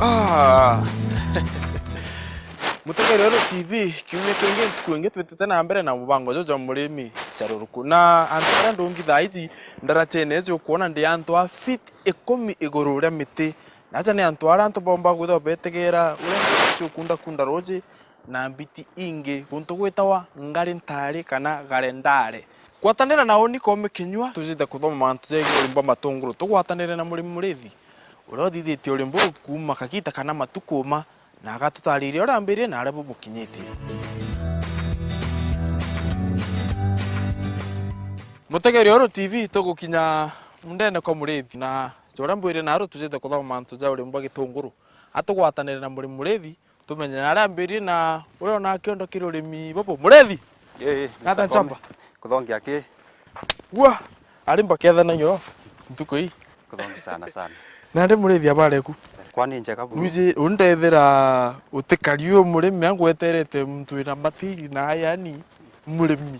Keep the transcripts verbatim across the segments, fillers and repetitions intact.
Ah. Mutegeri wa Ruuru T V, kiumia kingi ntuku ingi twitite na mbere na mubango juju jwa murimi caruruku. Na antu baria ndungi thaa iji ndarachene iji ukwona ndi antu a feet ikumi iguru ria miti. Na aja ni antu aria antu baumba kwithirwa betegera uria miti ciukunda kunda ruuji na mbiti ingi guntu gwitawa Ngari Ntari kana Gare Ndare. Gwatanira na uni Koome Kinyua, tujite kuthoma mantu jegii urimi bwa matunguru. Tugwatanire na murimi murithi uria uthithitie urimi buu kuuma kagita kana matuku uma, na agatutariria uria ambiririe na aria bumukinyitie. Mutegeri wa Ruuru T V, tugukinya mundene kwa murithi, na ja uria mbwire naru tujite kuthoma mantu ja urimi bwa gitunguru. Atugwatanire na murimi murithi, tumenye aria ambiririe na uria ona akiondokire urimi bubu. Murithi! Ii, Nathan Mister Koome. Chamba. Kuthongia ki? Gua! Ari mbakethanagia ntuku ii. Kuthongi sana sana. Nandi murithi, habari eku? Kwani njega buru. Nuiji undethera utikari u murimi, angweterete muntu wina matiri na yani murimi.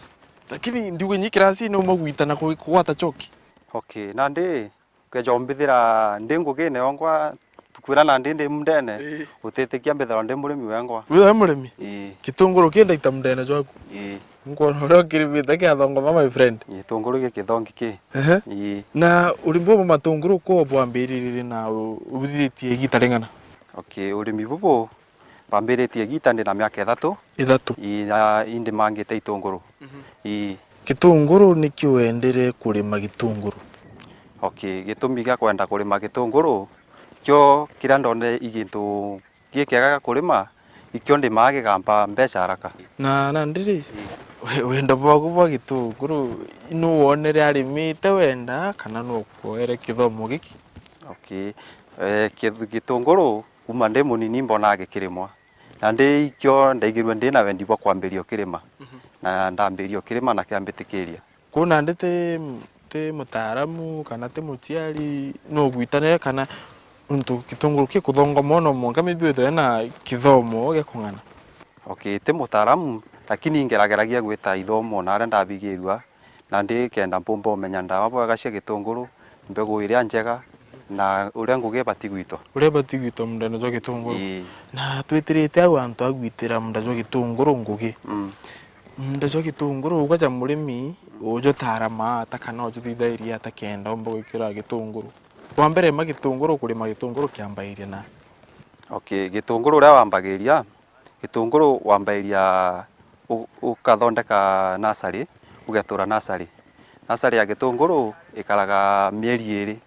Lakini ndiuga inyi kirasi ni umwe gwita na ku-, kugwata choki. Okay, nandi ukeja umbithira ndi ngugine yongwa, tukwira nandi ndi mundene, Ii. Utitikia mbithirwa ndi murimi wengwa. Withirwe murimi? Ii. Gitunguru ki ndaita mundene jwaku? Ii. Nkwona uria ukirimite kiathongoma, my friend. Gitunguru gi kithongi ki. Ehe. Ii. Na urimi buu bwa matunguru ko bwambiririe na u-, uthithitie igita ring'ana? Okay, urimi bubu mbambiritie igita ndi na miaka ithatu. Ithatu? Ii, na indimangite itunguru. Mhm. Ii. Gitunguru niki wendere kurima gitunguru? Okay, gitumi gia kwenda kurima gitunguru, kio kiria ndonere i gintu gikiega gia kurima, ikio ndimaa gikampa mbeca haraka. Na, na ndiri, Ii. we-, wendo bwaku bwa gitunguru, nu wonere arimite wenda, kana nu ukwoere kithomo giki? Okay. Eh, kithu-, gitunguru, kuma ndi munini mbonaga gikirimwa. Na ndi ikio ndaigirue ndi na wendi bwa kwambiria ukirima. Mhm. Na ndambiria ukirima na kiambitikiria. Kwou nandi ti, ti mutaaramu kana ti muciari, nugwitanire kana untu gitunguru gikuthongomwa no mwanka maybe withirwe na kithomo gia kung'ana? Okay, ti mutaaramu, lakini ngerageragia gwita ithomo na aria ndabigirua, nandi kenda mpumba umenya ndawa bwega cia gitunguru, mbegu iria njega, na uria ngugi ibati gwitwa. Uria ibati gwitwa mundene jwa gitunguru. Ii. Na twitirite au antu a gwitira munda jwa gitunguru ngugi. Mm. Munda jwa gitunguru, ugaja murimi, ujutaarama ata kana ujuthithairia ata kenda umba gwikira gitunguru? Bwa mbere ma gitunguru, kurima gitunguru kiambairia na? Okay, gitunguru uria wambagiria, gitunguru wambairia u-, ukathondeka nasari, ugetura nasari. Nasari ya gitunguru ikaraga mieri iri.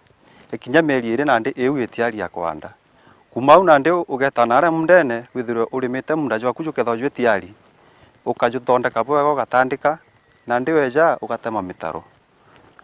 Ikinya mieri iri nandi iu itiari ya kwanda. Kuma au nandi ugeta naria mundene, withirwe urimite munda jwaku jukethwa jwi tiari, ukajuthondeka bwega, ugatandika, nandi weja ugatema mitaro.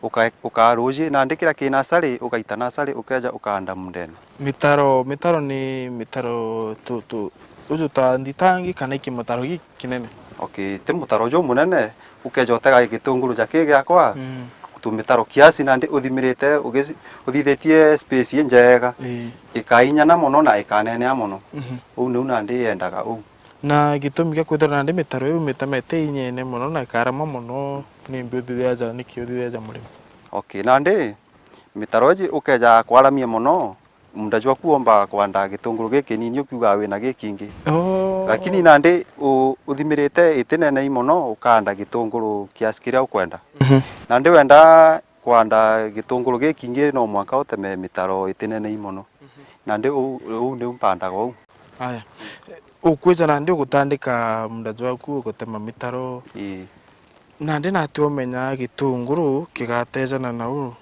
Uka-, ukaa ruji, nandi kiria ki nasari, ugaita nasari, ukeja ukaanda mundene. Mitaro, mitaro ni mitaro tu, tu, uju twa nthitangi kana iki mutaro gikinene? Okay, ti mutaro jumunene, ukeja utega gitunguru ja ki giakwa, Mm. tumitaro kiasi, nandi uthimirite, ugisi-, uthithitie space injega, Ii. ikainyana mono na ikanenea mono. Mhm. Uu niu nandi yendaga uu. Na gitumi gia kwithirwa nandi mitaro iu mitemete inyene mono na ikarama mono, nimbi uthithiaja, niki uthithiaja murimi? Okay, nandi mitaro iji ukeja kwaramia mono, munda jwaku womba kwanda gitunguru gikinini ukiugaga wina gikingi. Oh. Lakini nandi u-, uthimirite itinenei mono, ukaanda gitunguru kiasi kiria ukwenda. Mhm. Nandi wenda kwanda gitunguru gikingi no mwanka uteme mitaro itinenei mono. Mhm. Nandi uu, uu niu mpandaga uu. Aya. Ukwija nandi ugutandika munda jwaku, ugutema mitaro. Ii. Nandi nati umenya gitunguru kigatejana na uu,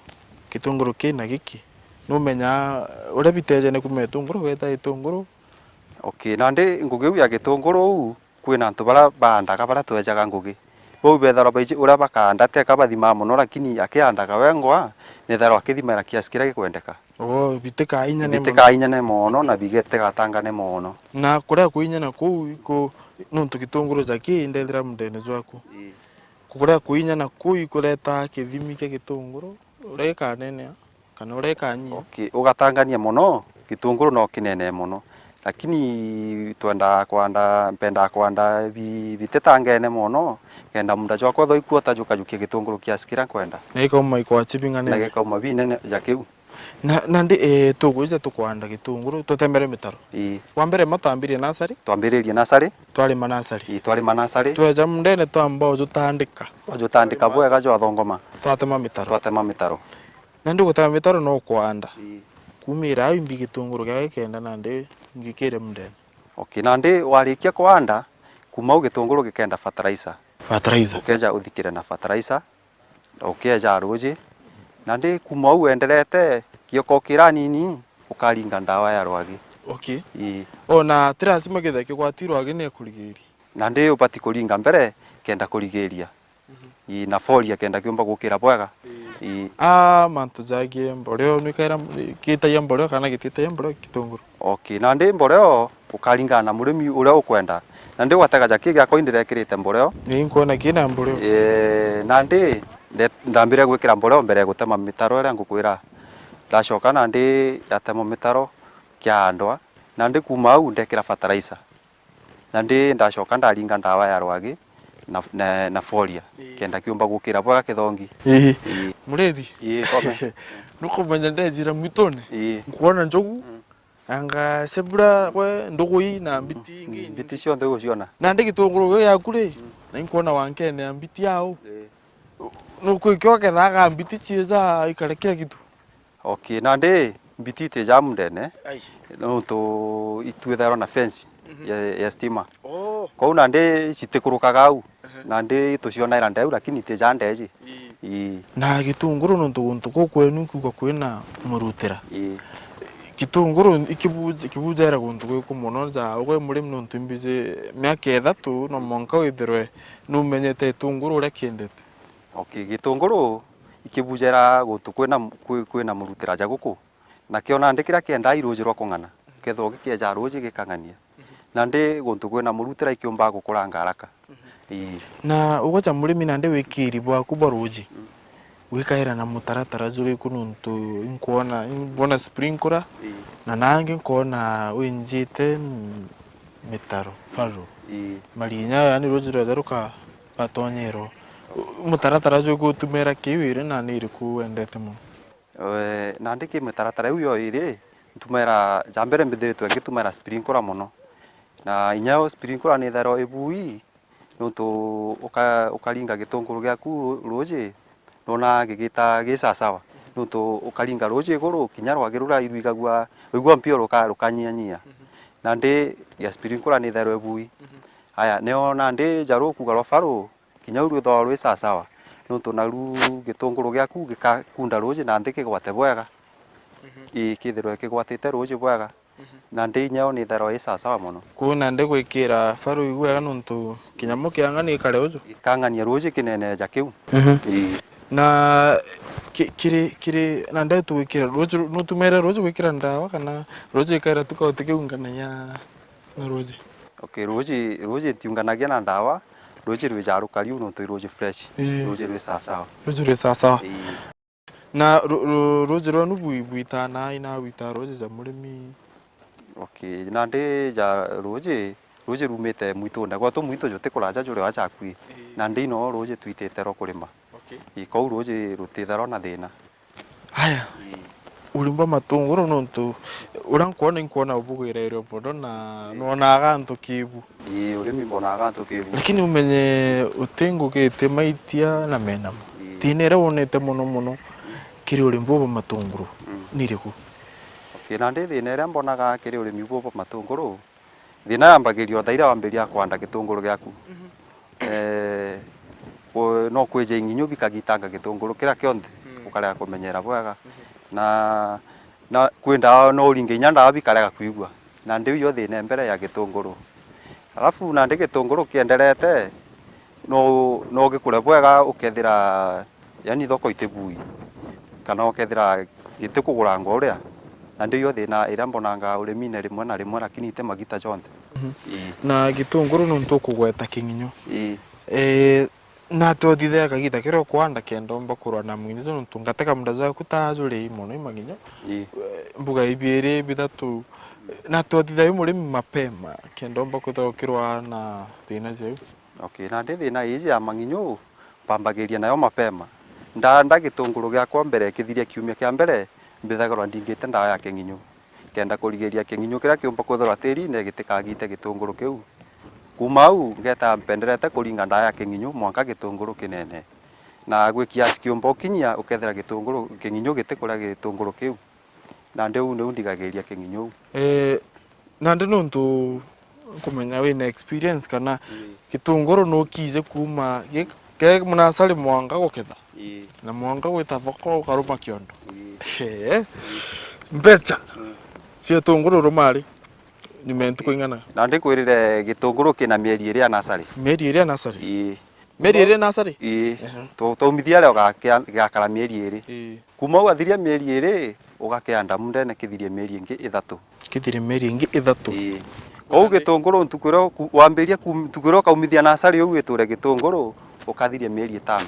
gitunguru kii na giki? Numenya uria bitejene kuma gitunguru geta gitunguru? Okay, nandi ngugi iu ya gitunguru uu, kwina antu baria baandaga baria twejaga ngugi. Bau betharwa baiji uria bakaanda, teka bathimaa mono, lakini akiandaga wengwa, nethagirwa akithimaira kiasi kiria gikwendeka. Oo, bitikainyane mono. Bitikainyane mono na bigetigatangane mono. Na kuria kuinyana kuu iku, nontu gitunguru ja ki ndethira mundene jwaku. Ii. Kuria kuinyana kuu ikureta kithimi kia gitunguru, uria gikanenea, kana uria gikanyia. Okay, ugatangania mono, gitunguru no kinene mono. Lakini twenda kwanda, mpendaa kwanda bi-, bititangene mono, kenda munda jwakwa thwa ikwota jukajukia gitunguru kiasi kiria nkwenda. Na gikauma ikwachi bing'ane. Na gikauma binene ja kiu. Na, nandi, eh, tugwija tukwanda gitunguru, tutemere mitaro. Ii. Wa mbere ma twambirie nasari? Twambiririe nasari. Twarima nasari. Ii, twarima nasari. Tweja mundene twamba ujutandika. Wajutandika bwega jwathongoma. Twatema mitaro. Twatema mitaro. Nandi gutema mitaro no kwanda. Ii. Kumira au imbi gitunguru gia gikenda nandi ngikire mundene. Okay, nandi warikia kwanda, kuma au gitunguru gikenda fertilizer. Fertilizer. Ukeja uthikire na fertilizer. Ukeja ruuji, nandi kuma au wenderete, gioko kira nini, ukaringa ndawa ya rwagi. Okay. Ii. O na ti lazima kethira kigwati rwagi ni ekurigiria? Nandi ubati kuringa mbere kenda kurigiria. Mhm. Ii, na foria kenda kiumba gukira bwega. Ii. Ii. A, mantu jagie mboreo, nwikaira gitagia mboreo kana gititagia mboreo gitunguru? Okay, nandi mboreo ukaringana na murimi uria ukwenda. Nandi gwatega jaki giakwa indirekirite mboreo. Ni nkwona kina mboreo. Ee, nandi nde-, ndambire gwikira mboreo mbere ya gutema mitaro iria ngukwira. Ndacoka nandi yatema mitaro kiaandwa. Nandi kuma au ndekira fertilizer. Nandi ndacoka ndaringa ndawa ya rwagi na, na, na foria. Ii. Kenda kiumba gukira bwega kithongi. Ii. Ii. Murithi? Ii, kome. Nukumenya ndejira mwitune. Ii. Nkwona njogu. Mm. Anga sebura gwe ndugui na mbiti ingi. Mm, mbiti cionthe uguciona. Nandi gitunguru gio giaku ri, mm, na inkwona wankene ya mbiti au. Ii. Nukwikio kethaga mbiti cieja ikare kila kitu. Okay, nandi mbiti itijaa mundene, ai, nontu itwithairwa na fence, mhm, ya, ya stima. Oh. Kwou nandi citikurukaga au, ehe, nandi itucionaira ndeu, lakini itijaa ndeji. Ii. Ii. Na gitunguru nontu guntu kuu kwenu nkuga kwina murutira. Ii. Gitunguru ikibu-, ikibujera guntu gwiku mono ja ugwe murimi nontu imbiji miaka ithatu no mwanka withirwe numenyete gitunguru uria kiendete. Okay, gitunguru ikibujera guntu kwina, kwi-, kwina murutira ja guku, nakio nandi kiria kiendaa i ruuji rwa kung'ana, kethirwa gikieja ruuji gikang'ania. Mhm. Nandi guntu kwina murutira ikiumbaga gukuranga haraka. Mhm. Ii. Na ugwe ja murimi nandi wikiri bwaku bwa ruuji, mm, wikaira na mutaratara juriku nontu inkwona, imbona sprinkler, ii, na nangi nkwona winjite, mm, mitaro, furrow. Ii. Marinya yani ruuji rweja ruka-, rugatonyerwa. U-, mutaratara juriku utumira kiu iri na ni iriku wendete mono? Ee, nandi ki mitaratara iu yo iri, ntumaira, ja mbere mbithiritwe ngitumaira sprinkler mono. Na inya yo sprinkler nithairwa ibui, nontu uka-, ukaringa gitunguru giaku ru-, ruuji, nona gigita gi sawasawa. Nontu ukaringa ruuji iguru, kinya rwagi ruria irwigagua, rwigua mpio ruka-, rukanyianyia. Mhm. Nandi ya sprinkler nithairwa ibui. Mhm. Aya, nio nandi ja rukuga rwa furrow, kinya u rwithagwa rwi sawasawa, nontu naru gitunguru giaku gikakunda ruuji na nthi kigwate bwega. Mhm. Ii, kithirwe kigwatite ruuji bwega. Mhm. Na nthi inya yo nithairwa i sawasawa mono. Kwou nandi gwikira furrow iu wega nontu kinyamu kiang'ani gikare uju. Gikang'ania ruuji kinene ja kiu. Mhm. Ii. Na ki-, kiri, kiri, nandi tugwikira ruuji, nutumire ruuji gwikira ndawa kana ruuji gikaira tu kauti kiu nganagia na ruuji? Okay, ruuji, ruuji ntiunganagia na ndawa, ruuji rwijaa rukari u nontu i ruuji fresh, ii, ruuji rwi sawasawa. Ruuji rwi sawasawa. Ii. Na ru-, ru-, ruuji rwenu bwi-, bwitaa naai na bwitaa ruuji ja murimi? Okay, nandi ja ruuji, ruuji rumite mwitune, gwetu mwitu juti kuraja juri wa jakui. Ii. Nandi ino ruuji twitite rwa kurima. Okay. Ii, kou ruuji rutitharwa na thina. Aya. Ii. Urimi bwa matunguru nontu uria nkwona, inkwona bugwirairwe mono na, ii, nwonaga antu kibu. Ii, urimi mbonaga antu kibu. Lakini umenye uti ngugi iti maitia na menamo. Ii. Thina iria wonete mono mono kiri urimi buu bwa matunguru, mm, ni iriku? Okay, nandi thina iria mbonaga kiri urimi buu bwa matunguru, thina yambagiria o thaira wambiria kwanda gitunguru giaku. Mhm. Eh, ku-, no kwije ing'inyu bikagitanga gitunguru kiria kionthe, mm, ukarega kumenyera bwega. Mhm. Na, na kwi ndawa no uringe inya ndawa bikarega kwigua. Na ndiu yo thina mbere ya gitunguru. Alafu nandi gitunguru kienderete, no, no gikure bwega ukethira, yani, thoko itibui, kana ukethira gitikugurangwa uria. Na ndiyo thina iria mbonanga urimine rimwe na rimwe, lakini iti magita jonthe. Mhm. Ii. Na gitunguru nontu ukugweta king'inyu. Ii. Eh, natwe uthithagia kagita kiria ukwanda kenda umba kurwa na mung'inyu nontu ngatega muda jwaku ta juri mono i mang'inyu. Ii. Eh, mbuga ibiiri, bithatu. Natwe uthithagia murimi mapema kenda umba kwithirwa ukirwa na thina jau. Okay, nandi thina iji ya mang'inyu, mpambagiria nayo mapema. Ndanda gitunguru giakwa mbere, kithiria kiumia kia mbere, Mbithagirwa ndingite ndawa ya king'inyu, kenda kurigiria king'inyu kiria kiumba kwithirwa tiirine gitikagite gitunguru kiu. Kuuma au, ngeeta mpenderete kuringa ndawa ya king'inyu mwanka gitunguru kinene. Na gwi kiasi kiumba ukinyia, ukethira gitunguru, king'inyu gitikuria gitunguru kiu. Nandi uu niu ndigagiria king'inyu uu. Eh, nandi nontu nkumenya wina experience kana Ii. gitunguru nukiije kuuma gi-, ke munasari mwanka guketha. Ii. Na mwanka gwita thoko ukaruma kiondo. Ii. Eh. Mbecha Mm. cia gitunguru uruma ri? Nyuma ya ntuku ing'ana? Na ndikwirire gitunguru kina mieri iri ya nasari. Mieri iri ya nasari? Ii. Mieri iri ya nasari? Ii. Ehe. Tu-, twaumithia ria ugakia-, gigakara mieri iri. Ii. Kuuma ugathiria mieri iri, ugakianda mundene kithirie mieri ingi ithatu. Kithirie mieri ingi ithatu? Ii. Kou gitunguru ntuku iria uku-, wambiria ku-, ntuku iria ukaumithia nasari uu witure gitunguru, ukathiria mieri itano.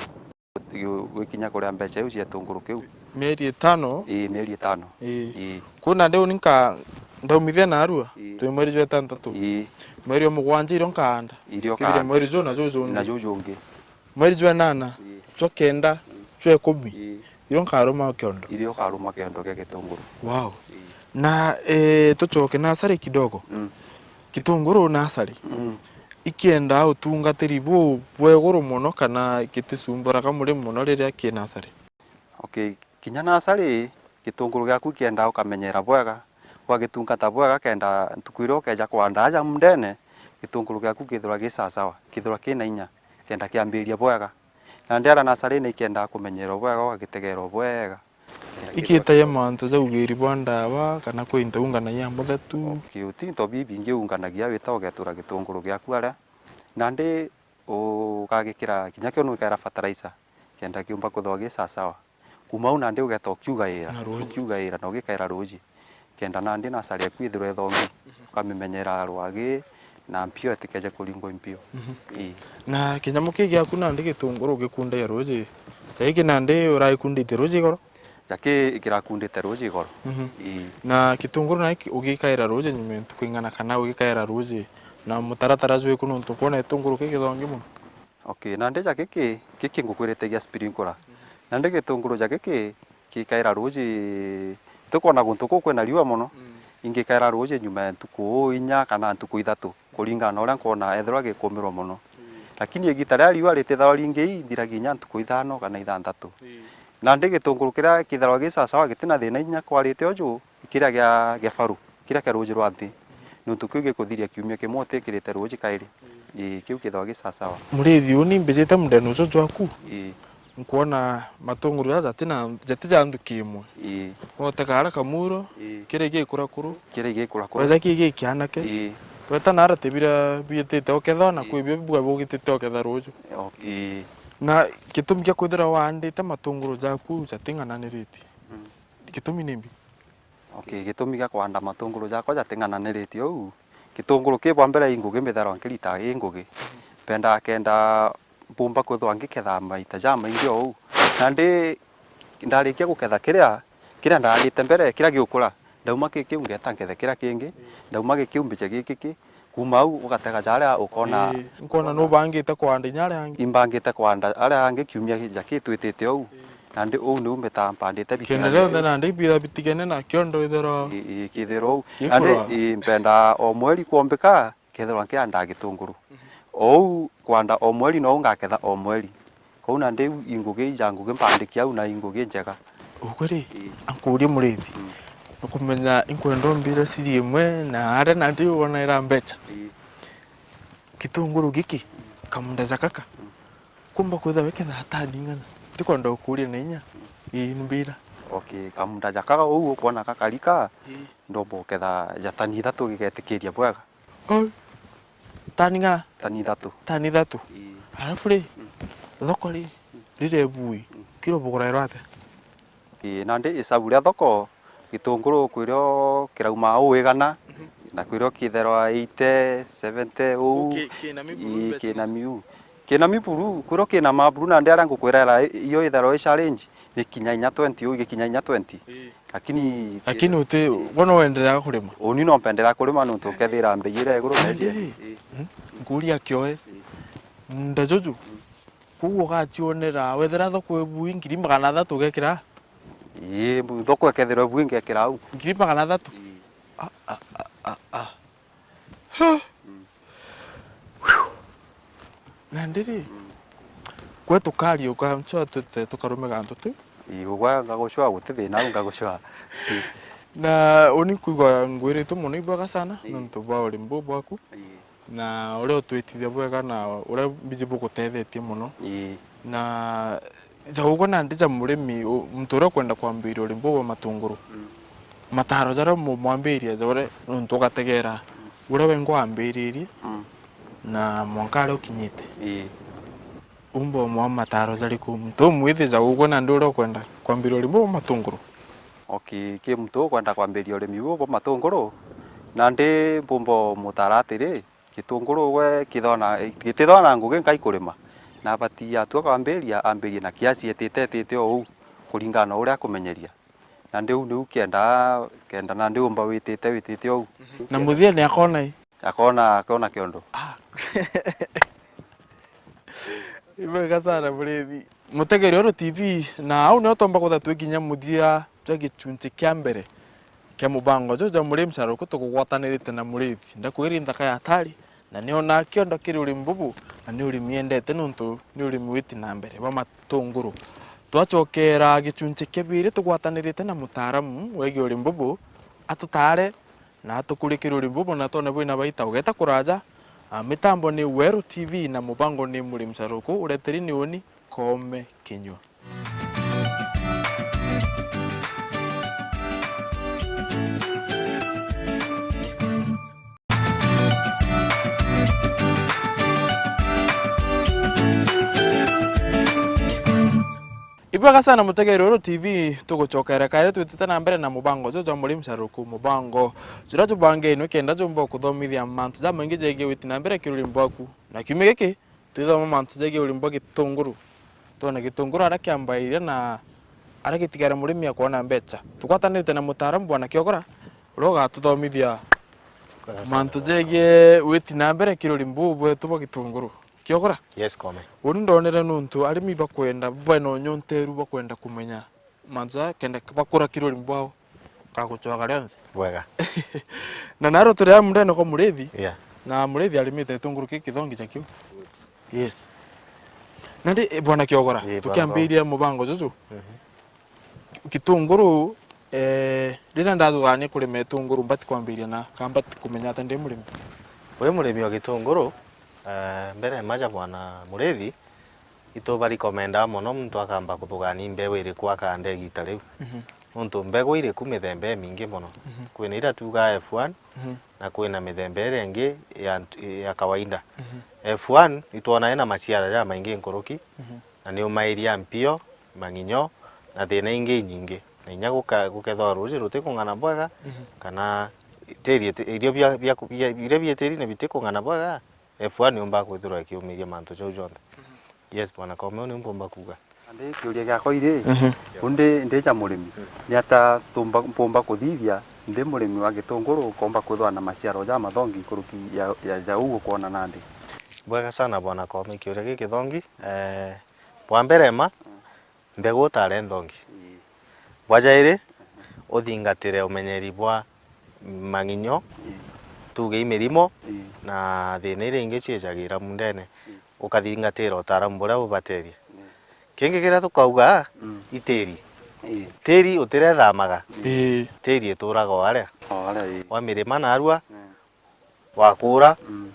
Gu-, gwikinya kuria mbeca iu cia gitunguru kiu. Mieri itano? Ii, mieri itano. Ii. Ii. Kou nandi uni nka-, ndaumithia narua, Ii. twi mweri jwa itantatu. Ii. Mweri jwa mugwanja irio nkaanda. Irio Kithire kaanda. Mweri juu na juu jungi. Na juu jungi. Mweri jwa inana, Ii. jwa kenda, Ii. jwa ikumi. Ii. Irio nkaruma kiondo. Irio ukaruma kiondo gia gitunguru. Wow. Ii. Na, eh, tucoke nasari kidogo. Mm. Gitunguru nasari. Mm. Ikiendaa utungatiri bu-, bwa iguru mono kana gitisumburaga murimi mono riria ki nasari? Okay, kinya nasari, gitunguru giaku kiendaa ukamenyera bwega, ugagitungata bwega kenda ntuku iria ukeeja kwanda aja mundene, gitunguru giaku kithirwa gi sawasawa, kithirwa kina inya, kenda kiambiria bwega. Nandi aria nasarine ikiendaa kumenyerwa bwega, ugagitegerwa bwega. Ikiitagia mantu ja ugiri bwa ndawa kana kwi into unganagia muthetu? Okay, uti into bibingi unganagia wita ugetura gitunguru giaku aria. Nandi ugagikira kinya kio nuikaira fertilizer, kenda kiumba kwithirwa gi sawasawa. Kuuma au nandi ugeeta ukiugaira, Na ruuji. ukiugaira na ugikaira ruuji. Kenda nandi nasari yaku ithirwe ithongi, Mhm. ukamimenyera rwagi na mpio itikeje kuringwa impio. Mhm. Ii. Na kinyamu kii giaku nandi gitunguru ugikundagia ruuji. Jaiki nandi uragikundite ruuji igoro? Jaki ikirakundite ruuji igoro. Mhm. Ii. Na gitunguru naki ugikaira ruuji nyuma ya ntuku ing'ana kana ugikaira ruuji na mutaratara jwiku nontu kwona gitunguru ki githongi mono? Okay, nandi ja giki, giki ngukwirite gia sprinkler. Mhm. Nandi gitunguru ja giki, gikaira ruuji, tukwona guntu kuu kwina riua mono, Mm. ingikaira ruuji nyuma ya ntuku inya kana ntuku ithatu, kuringana na uria nkwona ethirwa gikumirwa mono. Mm. Lakini igita riria riua ritithagwa ringi ii, ithiragia inya ntuku ithano kana ithanthatu. Mm. Nandi gitunguru kiria kithagwa gi sawasawa gitina thina inya kwarite uju, kiria gia, gia faru, kiria kia ruuji rwa nthi, nontu kiu gikuthiria kiumia kimwe utikirite ruuji kairi. Ii, kiu kithagwa gi sawasawa. Murithi uu ni mbijite mundene uju jwaku. Ii. Nkwona matunguru jaja jatina, jati ja nthuki imwe. Ii. Wotega aria kamuro, Ii. kiria gikura kuru. Kiria gikura kuru. Weta ki gikianake. Ii. Weta naara tibira biitite ukethwa na Ii. kwi bio bibwa bugitite uketha ruuju. Okay. Ii. Na gitumi gia kwithira waandite matunguru jaku jating'ananiritie. Mm. Gitumi ni mbi? Okay, gitumi gia kwanda matunguru jakwa jating'ananiritie uu, gitunguru ki bwa mbere i ngugi mbitharwa nkirita i ngugi. Mpendaa kenda mbumba kwithirwa ngiketha maita jamaingi o uu. Nandi ndarikia guketha kiria, kiria ndaandite mbere, kiria giukura, ndauma ki kiu ngeeta nkethe kiria kingi, ndauma gi kiu mbiche giki ki, Kuuma au ugatega jaria ukona. Ii, nkona nubangite kwanda inya aria angi. Imbangite kwanda aria angi kiumia gija kitwitite ou. Ii. Nandi uu niu mbitaa mpandite bikiranite. Kenda rionthe nandi ibitha bitigene nakio ndo ithirwa. Ii, ii, kithirwa ou. Nandi, ii, mpendaa o mweri kwombika, kethirwa nkiandaa gitunguru. Mhm. Ou kwanda o mweri nou ngaketha o mweri. Kou nandi iu i ngugi ija ngugi mpandiki au na i ngugi njega. Ugwe ri, Ii. ankurie murithi. Mm. Nukumenya inkwenda umbire siri imwe na aria nandi wonaira mbecha. Ii. Gitunguru giki, kamunda ja kaka. Mm. Kumba kwithirwa wikethaa tani ing'ana. Ndikwenda gukuria na inya. Mm. Ii, mbira. Okay, kamunda ja kaka uu ukwona kakarika, Ii. ndomba uketha ja tani ithatu gigetikiria bwega. Oi. Tani ng'a? Tani ithatu. Tani ithatu. Ii. Alafu ri, Mm. thoko ri, Mm. rire bui, Mm. kiro bugurairwa atia? Ii, nandi isabu ria thoko, gitunguru kwirio kirauma uu igana, Mhm. na kwirio kitherwa eighty, seventy, uu. Uu ki-, kina miburu Ii, beti. kina miu. Kina miburu, kwirio kina maburu nandi aria ngukwira era i-, iyo itherwa i challenge, ni kinya inya twenty, uu igikinya inya twenty. Ii. Lakini Lakini uti, we no wenderea kurima? Uni no mpenderea kurima nontu nkethira mbei iria iguru Indi mbeca. ri, Ii. mm, nkuria kioe. Ii. Munda juju, Mm. kuu ugacionera, wethira thoko ibui ngiri magana athatu ugekira? Ii, bu-, thoko ikethirwa bwingi ekira au. Ngiri magana athatu? Ii. Ah, ah, ah, ah, ah. Mm. Nandi ri, mm, gwe tukariuka, ncio tute tukarume gantu tu. Ii, ugwa ngagucua guti thina au ngagucua. Na uni nkwigua ngwiritwe mono ibwega sana, ii, nontu bwa urimi buu bwaku. Ii. Na uria utwitithia bwega na uria mbiji bugutethetie mono. Ii. Na ja ugwe nandi ja murimi, u-, muntu uria ukwenda kwambiria urimi buu bwa matunguru, mm, mataro jaria mu-, mwambiria ja uria nontu ugategera, mm, uria wengwa wambiririe, mm, na mwanka aria ukinyite. Ii. Umba umwa mataro jariku? Muntu umwithi ja ugwe nandi uria ukwenda kwambiria urimi buu bwa matunguru. Okay, ki muntu ukwenda kwambiria urimi buu bwa matunguru, nandi mpumba umutara atiri, gitunguru gwe kithona, gitithona ngugi nkai kurima, na abati atua kwambiria, ambirie na kiasi etite, etite o uu, kuringana na uria akumenyeria. Nandi uu niu kenda, kenda nandi umba witite, witite o uu. Na muthia ni akona i? Akona, akona kiondo. Ah. Ibwega sana murithi. Mutegeri Oro T V, na au nio tomba kutha twi kinya muthia jwa gichunchi kia mbere kia mubango juu jwa Murimi Mcaruku tugugwatanirite na murithi. Ndakwiri nthaka ya atari, na ni ona kiondo kiri urimi bubu, na ni urimi endete nontu ni urimi witi na mbere bwa matunguru. Twacokera gichunchi kia biiri tugwatanirite na mutaaramu wegii urimi bubu, atutare na atukurikire urimi bubu na twone bwina baita. Ugeta kuraja, ah, mitambo ni Weru T V na mubango ni Murimi Mcaruku, ureteri ni uni Koome Kinyua. Ibwega sana mutegeri Oro T V, tugucokera kairi twitite na mbere na mubango juju jwa Murimi Mcaruku, mubango juria jubangainwe kenda jumba kuthomithia mantu jamaingi jegie witi na mbere kirurimi bwaku. Na kiumia giki, twithoma mantu jegie urimi bwa gitunguru. Twone gitunguru aria kiambairia na aria gitigare murimi akwona mbeca. Tugwatanirite na mutaaramu Bwana Kiogora, uria ugatuthomithia mantu jegie witi na mbere kirurimi buu bwetu bwa gitunguru. Kiogora? Yes, Koome. Uni ndonere nuntu arimi bakwenda, bena unyonteru bakwenda kumenya mantu jaa kenda bakura kirurimi bwao, gagucwaga rionthe. Bwega. Na naro turi aa mundene kwa murithi, yeah, na murithi arimite gitunguru ki kithongi chakio. Yes. Nandi, eh, Bwana Kiogora, ii, bwana, tukiambiria mubango juju, mhm, gitunguru, eh, riria ndathugania kurima gitunguru, mbati kwambiria na, ka mbati kumenya ata ndi murimi? Wi murimi wa gitunguru, eh, mbere maja bwana murithi, itu barikomendaa mono muntu akamba kuthugania mbeu iriku akanda igita riu. Mhm. Nontu mbegu iriku mithemba imingi mono. Mhm. Kwina iria tuugaa F one, mhm, na kwina mithemba iria ingi ya, ya kawaida. Mhm. F one itwonaa ina maciara jamaingi nkuruki, mhm, na niumairia mpio, mang'inyo, na thina ingi inyingi. Na inya guka-, gukethwa ruuji rutikung'ana bwega, mhm, kana tiri iti-, irio bia, bia, bia, irio bia tiri ni bitikung'ana bwega, F one yumbaga kwithirwa ikiumiria mantu jau jonthe. Mhm. Yes, bwana Koome, uu niu mpumba kuuga. Nandi kiuria giakwa iri, mhm, undi ndicha murimi, ni ata tumba, mpumba kuthithia ndi murimi wa gitunguru nkomba kwithwa na maciaro jamathongi nkuruki ya, ya, ya uu ukwona nandi? Bwega sana, bwana Koome, kiuria gikithongi. Eh, bwa mbere ma, mm, mbegu utare nthongi. Ii. Bwa jairi, uthingatire umenyeri bwa mang'inyo, ii, tuge i mirimo, ii, na thina iria ingi ciejagira mundene. Ii. Ukathingatira utaaramu buria bubaterie. Ii. Kingi kiria tukauga, mm, i tiri. Ii. Tiri utirethamaga. Ii. Tiri ituraga o aria. O aria, ii. Wa mirima narua, mm, wakuura, mm,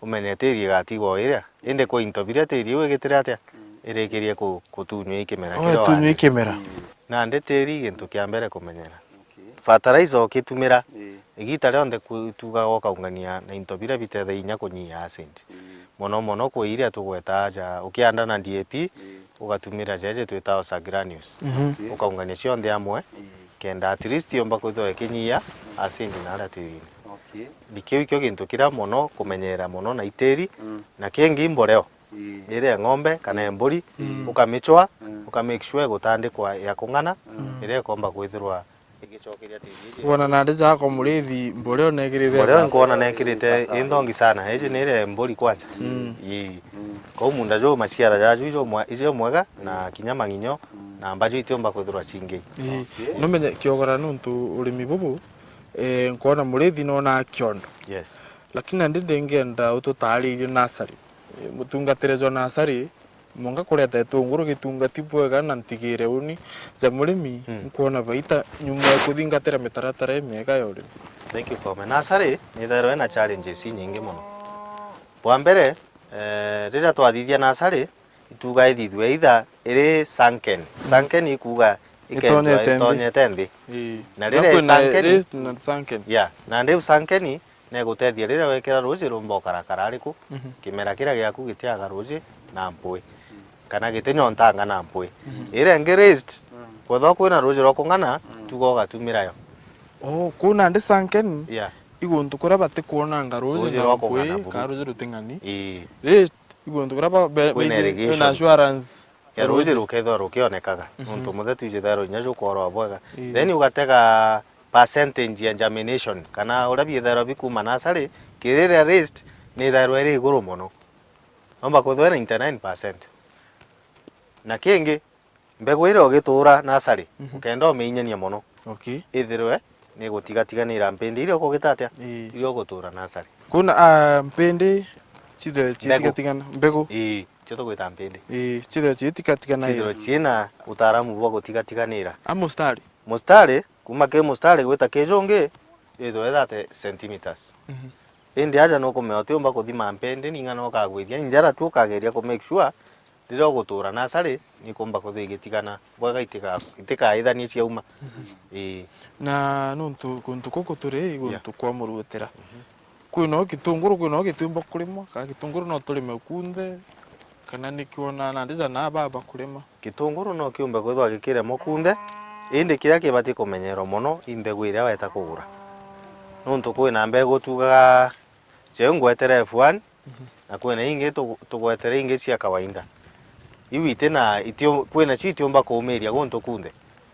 umenye tiri igatigwa o iria. Indi kwi into biria tiri iu igitire atia? Mm. Irikirie ku-, kutunywa i kimera kiria wandi. Itunywa i kimera. Mm. Nandi tiri i gintu kia mbere kumenyera. Okay. Fertilizer ukitumira, ii, igita rionthe ku-, tugaga ukaungania na into biria bitethagia inya kunyia acid. Mm. Mono mono kwi iria tugwetaa ja, ukianda na D A P, mm, ugatumira jeje twitao sa granules. Mhm. Okay. Ukaungania cionthe amwe, mm, kenda at least yomba kwithirwa ikinyia acid naria tirini. Okay. Ni kiu ikio gintu kiria mono kumenyera mono na i tiri, mm, na kingi i mboreo. Ii. Iria ya ng'ombe kana ya mburi, mm, ukamicwa, mm, ukamake sure igutandikwa ya kung'ana, mm, iria ikomba kwithirwa igicokeria tiri iji. Wona nandi jako murithi, mboreo negirite. Mboreo nkwona nekirite i nthongi sana. Iji ni iria ya mburi kwanza. Mm. Ii. Mm. Kou munda juu maciara jaju ijo mwe-, ijo mwega na, mm, kinya mang'inyo, mm, na mbaju itiumba kwithirwa cingi. Ii. Okay. Numenye kiogora nontu urimi bubu, eh, nkwona murithi nona kiondo. Yes. Lakini nandi ndingenda ututaririe nasari. Eh, mutungatire jwa nasari, mwanka kureta itunguru gitungati bwega na ntigire uni ja murimi, mm, nkwona baita nyuma ya kuthingatira mitaratara imiega ya urimi. Thank you, Kome. Nasari nithairwa ina challenges inyingi mono. Bwa mbere, eh, riria twathithia nasari, ituga ithithue either iri sunken. Sunken ikuga ikethirwa itonyete nthi. Ii. Na riria i sunken, raised na sunken. Yeah, na riu sunken negutethia riria wekira ruuji rumba ukarakara ariku, mhm, kimera kiria giaku gitiaga ruuji na mpui, kana gitinyontanga na mpui. Mhm. Iria ingi raised, mm, kwethirwa kwina ruuji rwa kung'ana, mm, tuga ugatumira yo. Oh, kuu nandi sunken, yeah, i guntu kuria batikwonanga ruuji na mpui, kana ruuji ruting'ani. Ii. Raised, i guntu kuria ba-, be-, kwina irrigation, kwina assurance ya ruuji rukethirwa rukionekaga, mhm, nontu muthetu ijithairwa inya jukworwa bwega. Ii. Then ugatega percentage ya germination, kana uria biithairwa bikuuma nasari, kiri iria raised, niithairwa iri iguru mono. Nomba kwithirwa ninety-nine percent. Na kingi, mbegu iria ugituura nasari, mhm, ukenda umiinyania mono, okay, ithirwe nigutigatiganira mpindi iria ukugita atia? Ii. Iria ugutuura nasari. Kuna, ah, mpindi cithirwe ciitigatigana, mbegu? Ii, cio tugwita mpindi. Ii, cithirwe ciitigatigana. Cithirwe ciina utaaramu bwa gutigatiganira. A mustari? Mustari, kuuma ki mustari gwita ki jungi, ithirwe thirty centimeters. Mhm. Indi aja nukumea utiumba kuthima mpindi, ning'ana ukagwithia njara tu, ukageria ku make sure riria ugutuura nasari, nikumba kwithirwa igitigana bwega, itika-, itikaithanie ciauma. Mhm. Ii. Na nontu guntu guku turi i guntu, yeah, kwa murutira. Mhm. Kwinoo gitunguru, kwinoo gitiumba kurimwa, kana gitunguru no turime kunthe, kana nikiona nandi ja naa baba kurima? Gitunguru no kiumbe kwithirwa gikiremwa kunthe, indi kiria kibati kumenyerwa mono i mbegu iria weta kugura. Nontu kwina mbegu tugaga, jeu ngwetere F one, mhm, na kwina ingi tu-, tugwetere ingi cia kawaida. Iu itina, itio-, kwina cio itiumba kuumiria guntu kunthe.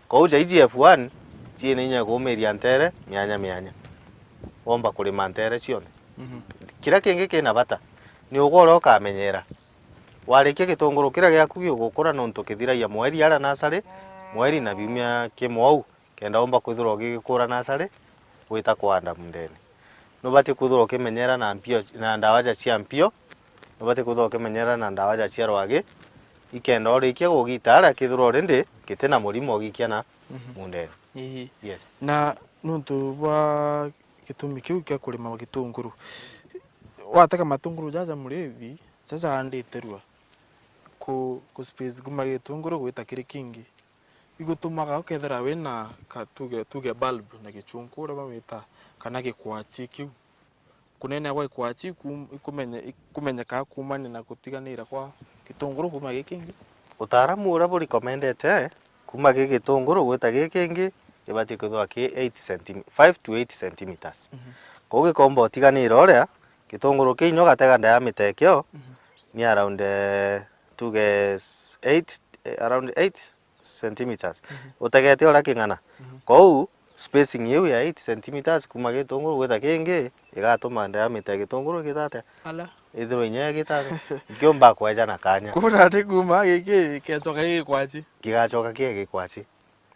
Kwou ja iji F one, ciina inya ya kuumiria ntere mianya mianya. Womba kurima ntere cionthe. Mhm. Kiria kingi kina bata, ni ugwe uria ukamenyera. Warikia gitunguru kiria giaku gigukura, nontu kithiragia mweri aria nasari, mweri na biumia kimwe au, kenda umba kwithirwa ugigikura nasari, gwita kwanda mundene. Nubati kwithirwa ukimenyera na mpio, na ndawa ja cia mpio, nubati kwithirwa ukimenyera na ndawa ja cia rwagi, ikenda urikia kugita aria kithirwa already giti na murimo ugikia na, mhm, mundene. Ii. Yes. Na nontu bwa gitumi kiu kia kurima gitunguru, watega matunguru jaja murithi, jaja andite rua, ku, ku space kuma gitunguru gwita kiri kingi, igutumaga ukethira wina ka, tuge, tuge bulb na gichunku uria bamwita, kana gikwachi kiu. Kunenea gwa gikwachi ikum-, ikumenye-, ikumenyeka kumania na gutiganira kwa gitunguru kuma gikingi. Utaaramu uria burecommendete kuma gi gitunguru gwita gikingi gibati kwithirwa ki eight centim-, five to eight centimeters. Mhm. Kwou gikomba utiganira uria, gitunguru kiu inya ugatega diameter ikio, mhm, ni around, eh, tuge s-, eight, eh, around eight centimeters. Mhm. Utegete uria king'ana. Mhm. Kwou, spacing iu ya eight centimeters kuma gitunguru gwita kingi, igatuma diameter ya gitunguru igita atia? Ala. Ithirwa inya igita atia? Ikiumba kweja na kanya. Kuna ati kuma giki, kecoka gigikwachi. Gigacoka kie gikwachi.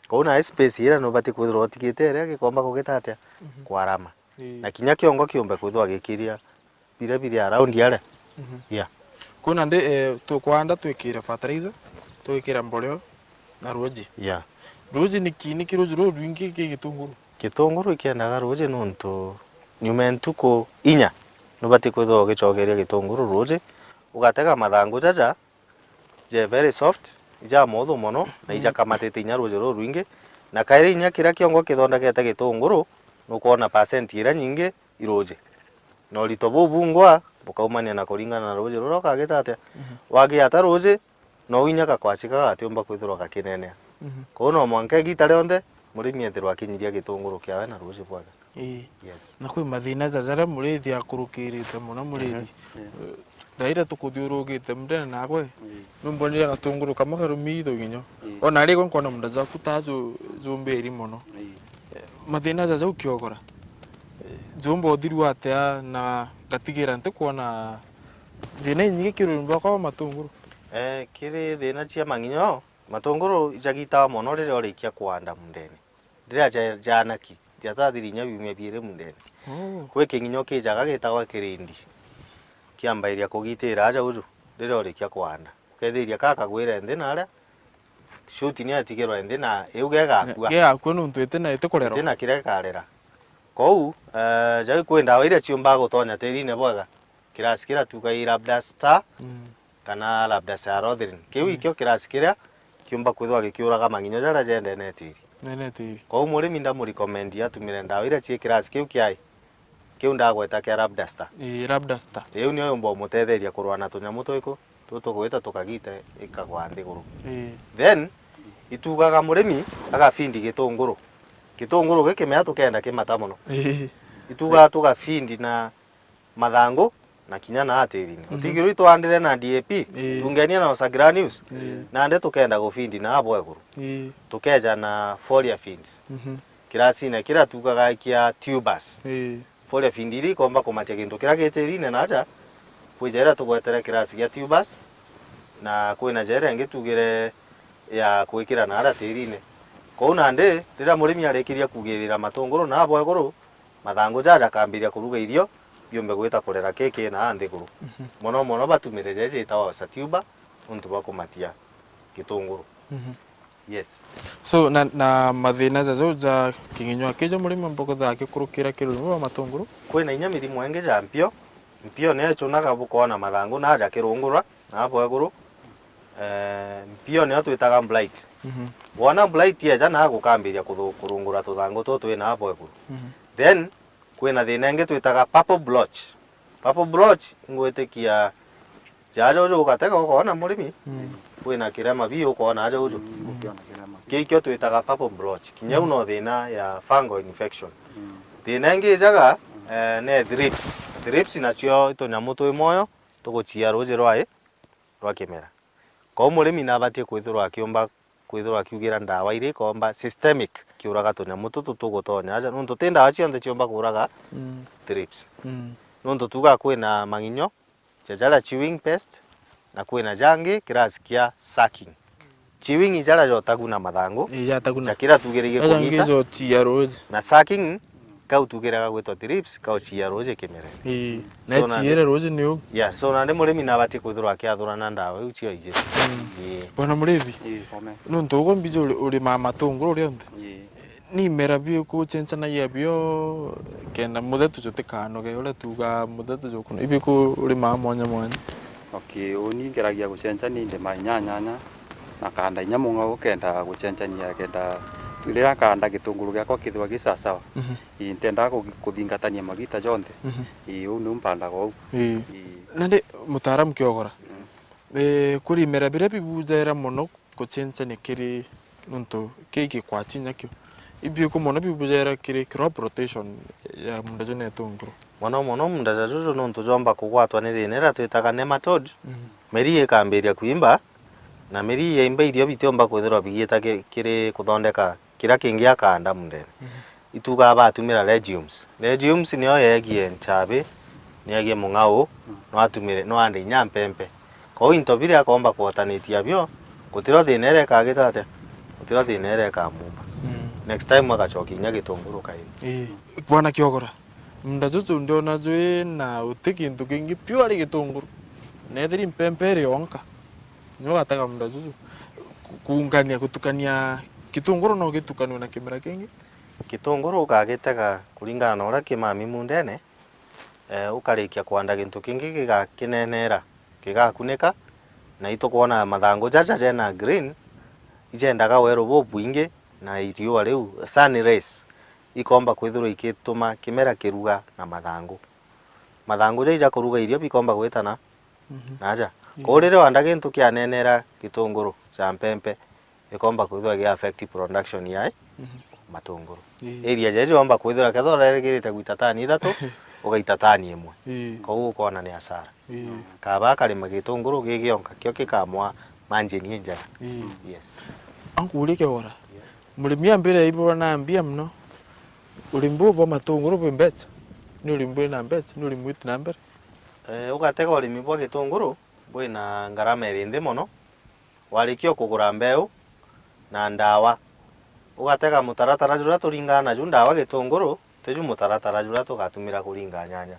Kwou nae space iria nubati kwithirwa utigite iria gikomba kugita atia? Mhm. Kwarama. Ii. Na kinya kiongo kiumbe kwithirwa gikiria biria biri around aria. Mhm. Yeah. Kwina ndi, eh, tukwanda twikire fertilizer, twikire mboleo na ruuji. Yeah. Ruuji ni ki, ni ki ruuji ruu rwingi ki gitunguru? Gitunguru ikiendaga ruuji nontu nyuma ya ntuku inya nubati kwithirwa ugicokeria gitunguru ruuji, ugatega mathangu jaja je very soft, ija mothu mono, na, mm, ijakamatite inya ruuji rurwingi. Na kairi inya kiria kiongo kithondekete gitunguru, nukwona percent iria nyingi i ruuji. Na urito buu bungwa bukaumania na kuringana na ruuji ruria ukagita atia. Mhm. Wagia ata ruuji, no inya gakwachi kagatiumba kwithirwa gakinenea. Mhm. Kwou no mwanka igita rionthe murimi ethirwa akinyiria gitunguru kiawe na ruuji bwega. Ii. Yes. Na kwi mathina ja jaria murithi akurukirite mono murithi. Mhm. Eh, ndaira tukuthiurukite mundene nakwe. Ii. Numbonire gatunguru kamwe karumi ithuginyo. Ii. Ona rigwe nkona munda jaku ta ju-, jumbiri mono. Ii. Eh, mathina ja jau kiogora. Eh, jumba uthiru atia na ngatigira ntikwona thina inyingi kirurimi rwakwa wa matunguru? Eh, kiri thina cia mang'inyo, Matunguru ijagitaga mono riria urikia kwanda mundene. Riria ja-, jaanaki, jatathiri inya biumia biiri mundene. Oh. Kwi kinginyo kijaga gitagwa kirindi. Kiambairia kugitira aja uju, riria urikia kwanda. Ukethiria kakagwira nthi na aria, shoot ni atigirwa nthi na iu gegakua. Gegakua nontu iti na, iti kurerwa. Iti na kiria gikarera. Kou, eh, jau kwi ndawa iria ciumbaga gutonya tirine bwega. Kirasi kiria tuuga i Labda Star, mm, kana Labda Sarothrin. Kiu, mm, ikio kirasi kiria kiumba kwithirwa gikiuraga manginyo jaria jendene tiri. Nene tiri. Kou murimi ndamurecommend atumire ndawa iria cii kirasi kiu kiai. Kiu ndagweta kia Labda Star. Ii, Labda Star. Iu nio yumba umutetheria kurwa na tunyamu twiku, tu tugwita tukagite ikagwa nthiguru. Ii. Then, itugaga murimi agafindi gitunguru. Gitunguru gikimea tukenda kimata mono. Ii. Itugaga tugafindi na mathangu na kinya na atirine. Mhm. Utigirwi itwandire na D A P, ii, tungenia na Osa Granules, ii, nandi tukenda gufindi na abwa iguru. Ii. Tukeja na foliar fins. Mhm. Kirasine kiria tugaga kia tubers. Ii. Foliar fin iria ikomba kumatia gintu kiria gitirine na aja, kwi ja iria tugwetere kirasi gia tubers, na kwina ja iria ingi tugire ya kwikira na aria tirine. Kou nandi, riria murimi arikiria kugirira matunguru na abwa iguru, mathangu jaja jakambiria kuruga irio, biumbe gwita kurera kiki na nthiguru. Mhm. Mono mono batumire jeje itawa Osa tuber, untu bwa kumatia gitunguru. Mhm. Yes. So, na, na mathina jajo ja kinginywa kija murimi omba kwithirwa akikurukira kiri urimi bwa matunguru? Kwina inya mirimo ingi ja mpio. Mpio niyo ichunaga bukoona mathangu na aja kirungurwa na abwa iguru. Eh, mpio niyo twitaga blight. Mhm. Wona blight yeja na gukambiria kuthu-, kurungura tuthangu tutu twina abwa iguru. Mhm. Then, kwina thina ingi twitaga purple blotch. Purple blotch, ngwitikia jaja uju ugatega ukoona murimi, mm, kwina kirema bii ukoona aja uju. Mm, ukiona kirema. Kiu ikio twitaga purple blotch. Kinya u, mm, no thina ya fungal infection. Mm. Thina ingi ijaga, mm, eh, ni thrips. Thrips nacio i tunyamu twi mwoyo tuguchia ruuji rwa i-, rwa kimera. Kou murimi nabatie kwithirwa akiumba kwithirwa akiugira ndawa iria ikomba systemic kiuraga tunyamu tutu tugutonya aja, nontu ti ndawa cionthe ciumba kuuraga, mm, thrips. Mm. Nontu tuuga kwina manginyo ja jaria chewing pest, na kwina jangi kirasi kia sucking. Chewing i jaria jotaguna mathangu, ii, jataguna, ja kiria tugiririe aja ngi kugita, jochia ruuji. Na sucking, kau tugiraga gwitwa thrips, kauchia ruuji kimerene. Ii. So, na na chiere ruuji ni u. Yeah, so nandi murimi nabatie kwithirwa akiathurana ndawa iu cio ijiri. Mm. Ii. Bwana Murithi, ii, kome, nontu ugwe mbiji uri, urimaa matunguru rionthe. Ii. Ni imera biriku ucenchanagia bio kenda muthetu jutikanoge uria tuugaa muthetu jukuna? Ibiku urimaa mwanya mwanya? Okay, uni ngeragia gucenchania ndima inyanyanya na kanda inya mung'ao kenda gucenchania kenda riria kanda gitunguru giakwa kithirwa gi sawasawa. Mhm. Ii, ntendaga ku-, kuthingatania magita jonthe. Mhm. Ii, uu niu mpandaga uu. Ii. Ii. Nandi mutaaramu Kiogora, mm, eh, kuri imera biria bibujaira mono kucenchania kiri nontu kii gikwachi nyakio. Ibiku mono bibujaira kiri crop rotation ya munda juu na itunguru? Mono mono munda ja juju nontu jomba kugwatwa ni thina iria twitaga nematode, mm, miri ikambiria kwimba, na miri yaimba irio bitiumba kwithirwa bigita ki-, kiri kuthondeka kiria kingi akanda mundene. Mhm. Itugaa batumira legumes. Legumes niyo yegie nchabi, niegie mung'ao, mm, no atumire, no ande inya mpempe. Kou into biria akomba kuotanitia bio, gutiro thina iria ikagita atia? Gutiro thina iria ikamumba. Mm. Next time agacokia inya gitunguru kairi. Ii. Bwana Kiogora, munda juju ndiona jwi na uti kintu kingi, purely gitunguru. Na ethiri mpempe iri yonka, nyo ugatega munda juju. Ku-, kuungania, gutukania gitunguru no gitukanue na kimera kingi? Gitunguru ukagitega kuringana na uria kimami mundene, eh, ukarikia kwanda gintu kingi gigakinenera, gigakunika, na itukwona mathangu jaja jena green, ijendaga weru bubwingi na iriua riu, sun rays, ikomba kwithirwa ikituma kimera kiruga na mathangu. Mathangu jau jakuruga irio bikomba gwitana, mhm, na aja. Ii. Kou riria wanda gintu kianenera gitunguru ja mpempe, ikomba kwithirwa gi affect production ya, mhm, matunguru. Ii. Area jeje yomba kwithirwa kethira urerigirite gwita tani ithatu, ugaita tani imwe. Ii. Kou ukona ni hasara. Ii. Kaba akarima gitunguru gi gionka, kio kikamwa margin injega. Ii. Yes. Ankuurie Kiogora, murimi ambire aibura na mbia mono, urimi buu bwa matunguru bwi mbeca? Ni urimi bwina mbeca? Ni urimi witi na mbere? Eh, ugatega urimi bwa gitunguru bwina ngarama iri nthi mono, Warikia kugura mbeu na ndawa, ugatega mutaratara juria turingaa naju ndawa gitunguru, tiju mutaratara juria tugatumira kuringa nyanya.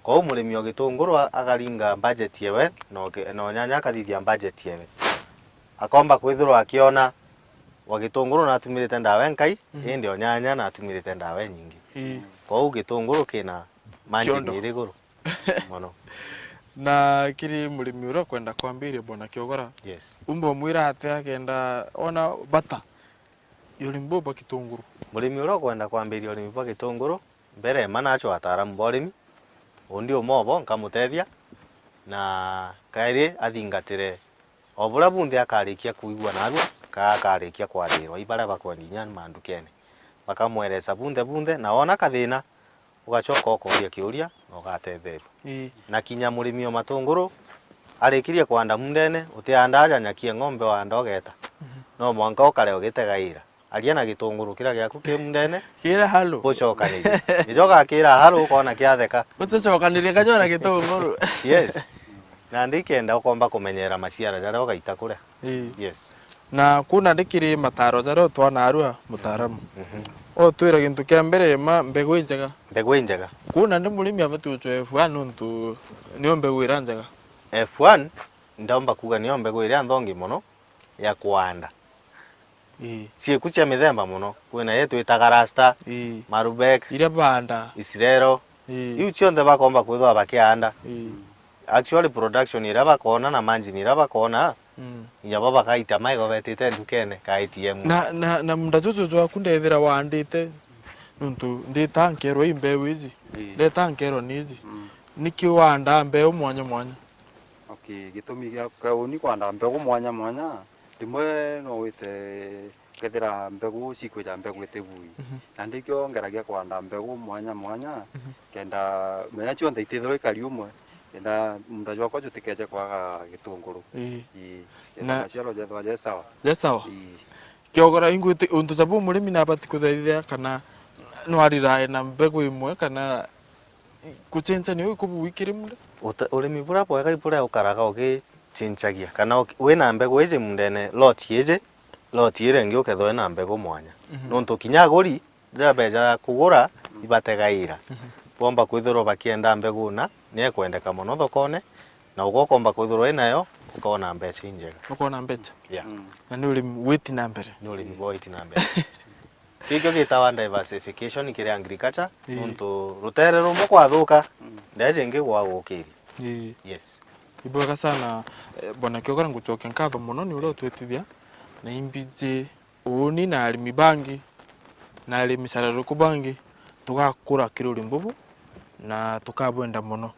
Kwou murimi o gitunguru a-, akaringa budget yewe, na o ki-, na o nyanya akathithia budget yewe. Akomba kwithirwa akiona wa gitunguru natumirite ndawa enkai, mhm, indi o nyanya natumirite ndawa enyingi. Ii. Kwou gitunguru kina margin Kiondo. Iri iguru mono. Na kiri murimi uria ukwenda kwambiria, Bwana Kiogora, yes, umba umwira atia akenda ona bata ya urimi buu bwa gitunguru? Murimi uria ukwenda kwambiria urimi bwa gitunguru, mbere ma nacho ataaramu ba urimi, undi umwe obo nkamutethia, na kairi athingatire o buria bunthe akarikia kwigua narua, ka akarikia kwathirwa i baria bakwendia inya mandukene. Bakamweresa bunthe bunthe, na wona kathina, ugacoka ukooria kiuria na ugatetherua. Ii. Na kinya murimi o matunguru arikirie kwanda mundene, utiandaa aja nyakie ng'ombe wanda ugeeta. Mhm. No mwanka ukare ugitegaira. Aria na gitunguru kiria giaku ki mundene, kira haru, bucokanirie. Nijo gakira haru, ukona kiatheka. Bucokanirie kanyua na gitunguru. Yes. Nandi ikenda ukomba kumenyera maciara jaria ugaita kuria. Ii. Yes. Na kuna ndi kiri mataro jaria utwaa narua, mutaaramu. Mhm. Utwira gintu kia mbere, ma mbegu injega. Mbegu injega. Kuna ndi murimi abati gucwa F one nuntu niyo mbegu iria njega. F one, ndomba kuga niyo mbegu iria nthongi mono ya kwanda. Ii. Cieku cia mithemba mono. Kwina ii twitaga Rasta, ii, Marubek, iria banda, Isirero. Ii. Iu cionthe bakomba kwithwa bakianda. Ii. Actually, production iria bakoona na margin iria bakoona, mm, inya bo bakaita maigo betite ndukene ka A T M. Na, na, na munda juju jwaku ndethira wandite, nuntu ndita nkerwa i mbeu iji, ii, ndeta nkerwa ni iji. Mm. Niki wandaa mbeu mwanya mwanya? Okay, gitumi gia kauni kwanda mbegu mwanya mwanya, rimwe no wite kethira mbegu cikwija mbegu iti bui. Mhm. Na ndikio ngeragia kwanda mbegu mwanya mwanya, mhm, kenda menya cionthe itithirwa ikari umwe, kenda munda jwakwa jutikeje kwaga gitunguru. Ii. Ii. Kenda na maciaro jethwa je sawa. Je sawa? Ii. Kiogora ingwite untu jabu murimi nabati kuthethia kana no arirae na mbegu imwe kana kucenjania uu kubu wikiri munda? Uta-, urimi buria bwega iburia ukaraga ugichinchagia, kana uki-, wina mbegu iji mundene, lot iji, lot iria ingi ukethwa wina mbegu mwanya. Mhm. Nontu kinya aguri riria beja kugura, ibategaira. Mhm. Bomba kwithirwa bakienda mbegu na, ni ekwendeka mono thokone, na uga ukomba kwithirwa winayo, ukona mbeca injega. Ukona mbeca? Yeah. Mm. Na ni urimi witi na mbere. Ni urimi bwa witi na mbere. Kikio gitawa diversification kiri agriculture, ii, nontu rutere rumwe kwathuka, mm, ndeje ingi gwagukiria. Ii. Yes. Ibwega sana, eh, Bwana Kiogora, ngucokia nkatho mono ni uria utwitithia na imbiji uuni na arimi bangi na arimi cararuku bangi tugakura kiri urimi bubu na tukabwenda mono.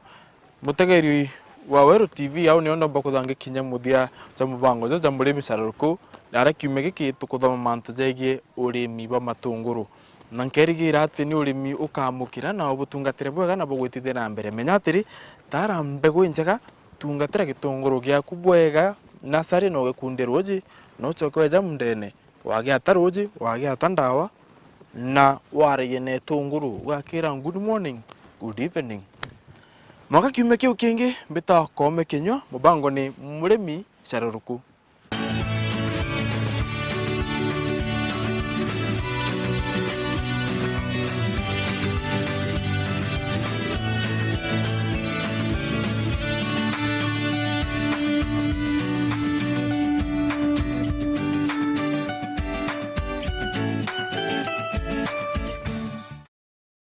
Mutegeri wa Weru T V, au nio ndomba kuthangikinya muthia jwa mubango juu jwa murimi cararuku, na aria kiumia giki tukuthoma mantu jegie urimi bwa matunguru. Na nkerigira ati ni urimi ukamukira na ubutungatire bwega na bugwitithia na mbere. Menya atiri, tara mbegu injega, tungatira gitunguru giaku bwega, nasari na ugikunde ruuji, na ucoke weja mundene. Wagiata ruuji, wagiata ndawa, na waragia na itunguru, ugakira, "Good morning, good evening." Mwanka kiumia kiu kingi, mbita Koome Kinyua, mubango ni Murimi Cararuku.